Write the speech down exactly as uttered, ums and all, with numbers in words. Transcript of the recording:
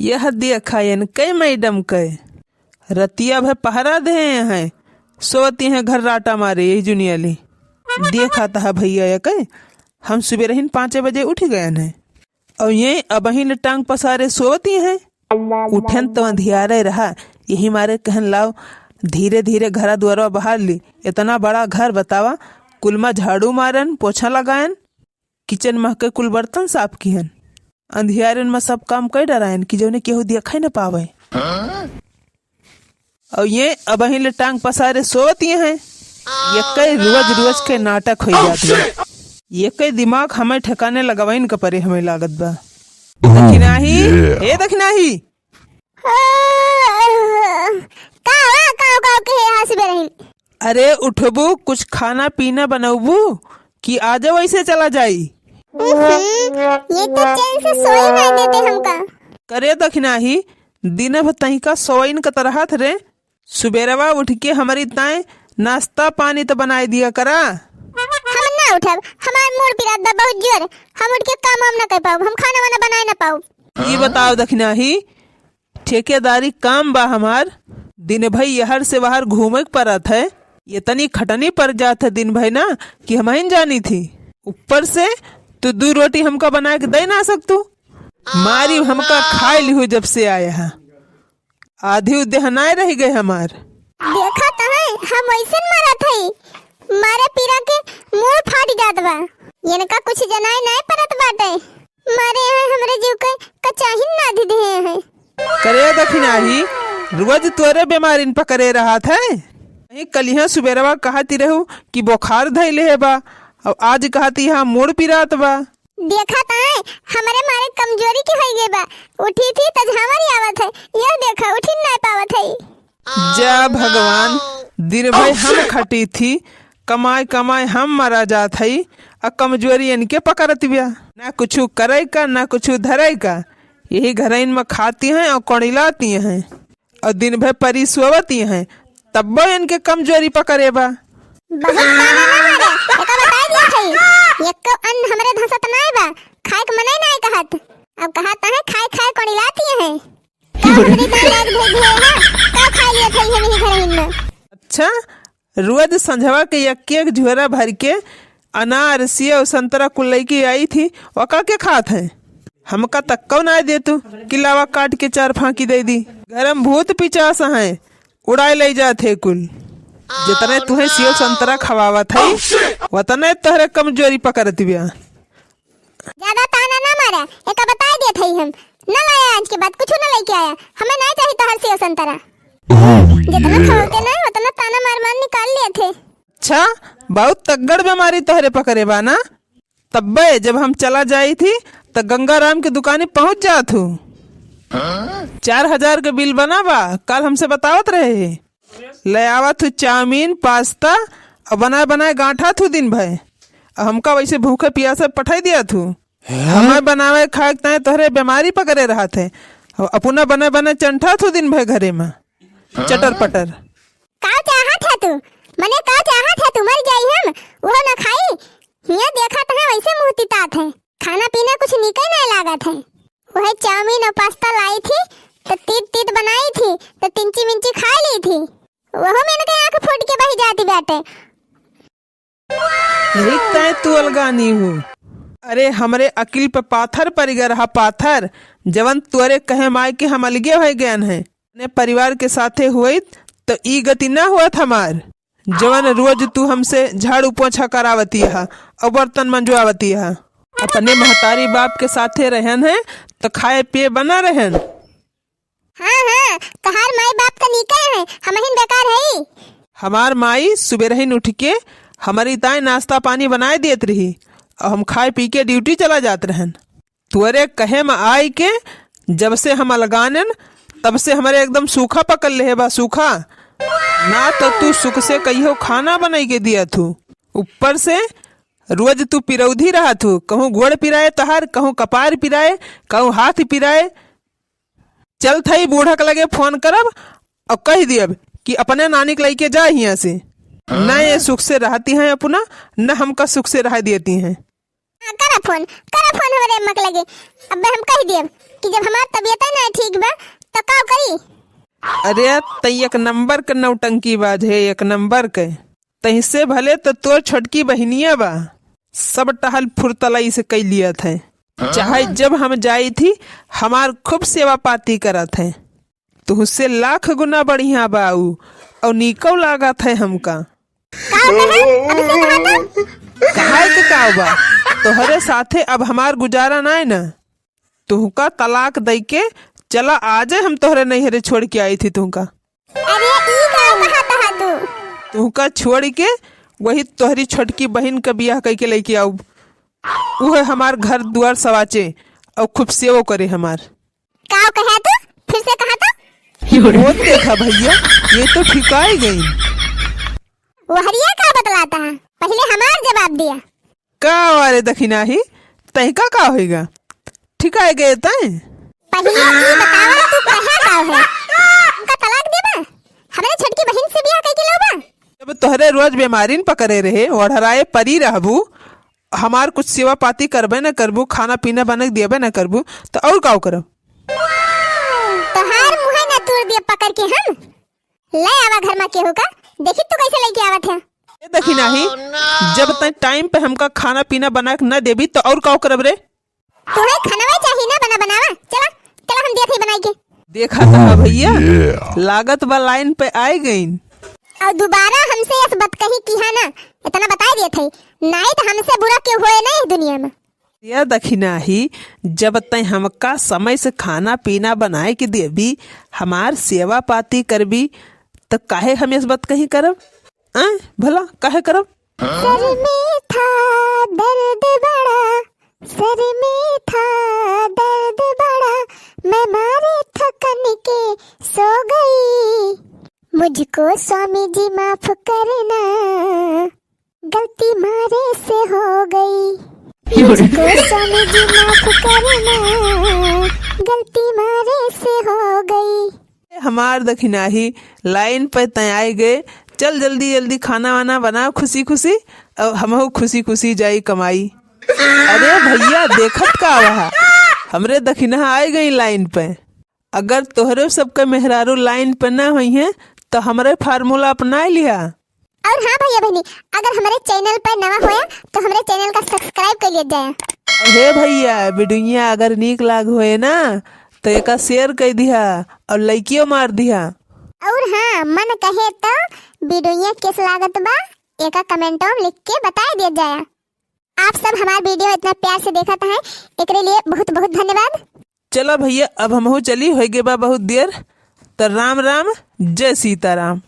यह देखा एनके मैडम के, रतिया भर पहरा देहे हैं, सोवती हैं घर राटा मारे यही जुनिया ले। देखा तहा भैया यके, हम सुबेरहिन पाँचे बजे उठि गएन हैं, अउर ये अबहिन टांग पसारे सोवती हैं। उठेन तो अंधियारे रहा, यही मारे कहन लाव धीरे धीरे घरा दुआरवा बहार ली। इतना बड़ा घर बतावा, कुल मा झाड़ू मारन, पोछा लगाएन, किचन मा के कुल बर्तन साफ किहन, अंधियारन मा सब काम कइ डराएन कि जउने केहू देखइ न पावे। अउर ये अबहिन ले टांग पसारे सोवती हैं। यके रोज रोज के नाटक होइ जात बा। यके दिमाग हमें ठिकाने लगवाइन के परे हमें लागत बा। दखिनाही, ए दखिनाही। काव, काव, काव के है हंस बेरहिन? अरे उठबू, कुछ खाना पीना बनउबू कि आजउ ऐसे चला जाई? हम्म, ये तो चैन से सोई ना देते हमका। करे दखिनाही, दिन भर तहिका सोइन क तरहत रे, सुबेरवा उठि के हमरी ताईं नास्ता पानी त बनाइ दिया करा। हम ना उठब, हमार मूड़ पिरात बा बहुत जोर, हम उठि के काम वाम ना कइ पाउब, हम खाना वाना बनाइ ना पाउब। ई बताव दखिनाही, ठेकेदारी काम बा हमार, दिन भइ यहर से वहर घूमइ क परत है, एतनी खटनी पर जात है दिन भइ ना कि हमहिन जानी थी। ऊपर से तू दुइ रोटी हमका बनाइ के दइ ना सकतू, मारी हमका खाइ लिहू जब से आया है। आधी उदेह नाय रहि गए हमार। देखत है, हम वइसन मरत हई, मारे पीरा के मूड़ फाटि जात बा। एनका कुछ जनाइ नाय परत बाटे, मारे यहाँ हमरे जीव के कचाहिन नाधि देहे हैं। करे दखिनाही, रोज तोरे बेमारिन पकरे रहत है। कहीं कलिहाँ सुबेरवा कहति रहू कि बोखार धइले है बा, अउर आज कहति यहाँ मूड़ पिरात बा। देखत है, हमरे मारे कमजोरी के होइ गए बा। उठी थी त झामर आवत है, यह देखा उठिन नाय पावत है। जा भगवान, दिन भइ हम खटी थी, कमाइ कमाइ हम मरा जात हई, अ कमजोरी एनके पकरत बिया। ना कुछु करइ का, ना कुछु धरइ का, यही घरइन मा खाती हैं अउर कोड़िलाती हैं। अउर दिन भर परी सोवती हैं, तब्बो एनके कमजोरी पकरे बा। बहुत ताना ना मारे, एका बताइ दिया थई, एक्को अन्न हमरे धसत नाय बा, खाए के मने नाय कहत। अब कहत हैं खाए खाए कोड़िलाती हैं। का हमरे ताई रात भेज दिए हैं, का खाइ लिए थई हम यही घरइन मा। अच्छा, रोज संझवा के एक एक झोरा भरि के अनार, सेव, संतरा कुल लइके आई थी, ओका के खात हैं? हमका तक्कउ नाय देतू कि लावा काट के चार फांकी दइ दी। घरम भूत पिचास हैं, उड़ाइ लइ जात है कुल। जितने तुहें सेव संतरा खवावत है, वतने तोहरे कमजोरी पकरत बिया। ज्यादा ताना ना मारा, एका बताइ देत हई हम। ना लाया आज के बाद कुछ ना लइके आया। हमें नाय चाही तोहर सेव संतरा। जितना खाओ के ना, उतना ताना मार मार निकाल लिए थे। अच्छा, बहुत तगड़ बेमारी तोहरे पकरे बा ना? तब्बे जब हम चला जाई थी, त गंगाराम के दुकानी पहुंच जात हूँ। चार हजार के बिल बना बा, काल हमसे बतावत रहे। ले आवत हूँ चाउमीन, पास्ता, अउर बनाए बनाए गांठत हूँ दिन भर। अउर हमका वइसे भूखे पियासे पठाई दियत हूँ। हमार बनावे खाए के ताईं तोहरे बेमारी पकरे रहत है। अउर अपना बने बने चंठत हूँ दिन भर घरे मा। चटर पटर। का चाहत है तू? मने का चाहत है तू? मर जाई हम, उहो ना खाई। हियां देखत है वइसे मुंह तितात है, खाना पीना कुछ निके नाय लागत है। वह चाउमीन अउर पास्ता लाई थी, त तीत तीत बनाई थी, त तिंची मिंची खाइ ली थी। वहू में इनके आंख फूट के बहि जाती बाटे। यही ताईं तू अलगानी हू। अरे, हमरे अकिल पे पाथर परि गए रहा, पाथर। जवन तोरे कहे माय के हम अलगे होइ गएन हैं। अपने परिवार के साथे होइत, त ई गति ना होत हमार। जवन रोज तू हमसे झाड़ू पोछा करावती हा अउर बर्तन मंजवावती हा। अपने महतारी बाप के साथे रहेन हैं, त खाए पिए बना रहेन। हाँ, हाँ, तोहार माई बाप त नीके हैं, हमहिन बेकार हई। हमार माई सुबेरहिन उठि के हमरी ताईं नास्ता पानी बनाए देत रही अउर हम खाए पी के ड्यूटी चला जात रहेन। तोरे कहे म आइके जब से हम अलगानेन, तब से हमरे एकदम सूखा पकड़ लेहे बा, सूखा। ना त तू सुख से कहियो खाना बनाइके दियत हू, ऊपर से रोज तू पिरौधी रहत हू, कहूँ गोड़ पिराए तोहार, कहूँ कपार पिराए, कहूँ हाथ पिराए। चलत हई बूढ़ा के लगे फोन करब अउर कहि दियब कि अपने नानी के लइके जा हियाँ से। न ये सुख से रहती हैं अपना, न हमका सुख से रहे देती हैं। हाँ, करा फोन, करा फोन हमरे अम्मा के लगे। अब्बे हम कहि दियब, कि जब हमार तबियत ना ठीक बा, तो का करी? अरे, तई एक नंबर के नौटंकीबाज है, एक नंबर के। तइसे भले तो तोर छोटकी बहिनिया बा, सब टहल फुर्तलाई से कई लियत है। चाहे जब हम जाई थी, हमार खूब सेवा पाती करत है। तुहसे लाख गुना बढ़िया बा ऊ, और नीकौ लागत है हमका। का कहे? अब से कहा था? कहाए के का बा? तोहरे साथे अब हमार गुजारा नाय ना। तुहका तलाक दई के चला, आजे हम तोहरे नैहरे छोड़ के आई थी तुहका। अरे, ई का कहा तहा तू? तुहका छोड़ के वही तोहरी छोटकी बहिन का बियाह कई के लइके आउब। उहे हमार घर दुआर सवाचे और खूब सेवो करे हमार। का कहा तू? फिर से कहा तो? वो देखा भैया, ये तो ठिकाए गई। वहरिया का बतलाता है? पहले हमार जवाब दिया। का वारे दखिनाही, तैका का होइगा? ठिकाए गए तैं? पहले ई बतावा तू कहा का है? हमका तलाक देबा? हमरे छोटकी बहिन से बियाह कइके लौबा? जब तोहरे रोज बीमारिन पकड़े रहे, ओढ़राए परी रहबू, हमार कुछ सेवा पाती करबे न करबू, खाना पीना बना के देबे न करबू, तो और का करब? तोहार मुँह न तोड़ दिए पकड़ के हम। ले आवा घर में केहू का, देखी तू कैसे लेके आवत है। ए दखिनाही, जब तैं टाइम पे हमका खाना पीना बना के न देबी तो और का करब रे? तोहे खानवा चाहिए ना बना बनावा, चला, चला हम दिया थे बनाई के। देखा था भैया, लागत बा लाइन पे आए गईन। और दोबारा हमसे इस बात कही की है ना, इतना बताई दिए थे, नहीं तो हमसे बुरा क्यों होए ना इस दुनिया में। या दखिनाही, जब तैं हमका समय से खाना पीना बनाए के देबी, हमार सेवा पाती करबी, त काहे हम इस बात कहीं करब? आय, भला काहे करब? सर में था दर्द बड़ा, सर में था दर्द बड़ा, मैं मारे थकन के सो गई। मुझको स्वामी जी माफ करना, गलती मारे से हो गई। मुझको स्वामी जी माफ करना, गलती मारे से हो गई। हमार दखिनाही लाइन पे तय आए गए। चल जल्दी जल्दी खाना वाना बनाओ खुशी खुशी, और हमहू खुशी खुशी जाई कमाई। अरे भैया, देखत का रहा, हमरे दखिनहा आए गई लाइन पे। अगर तोहरे सबके मेहरारू लाइन पे ना होई हैं, तो हमरे फार्मूला अपना लिहा। और हाँ भैया बहनी, अगर हमरे चैनल पर नवा होया, तो हमरे चैनल का सब्सक्राइब कर लिया जाए। और हे भैया, वीडियो अगर नीक लाग होए ना, तो एका शेयर कर दिहा और लाइकियो मार दिहा। और हाँ, मन कहे तो वीडियो कैस लागत बा, एका कमेंटों में लिख के बता दिया जाए। आप सब हमार वीडियो इतना प्यार से देखत हैं, एकरे लिए बहुत बहुत धन्यवाद। चला भैया, अब हमहू चली, होइगे बा बहुत देर। त राम राम, जय सीताराम।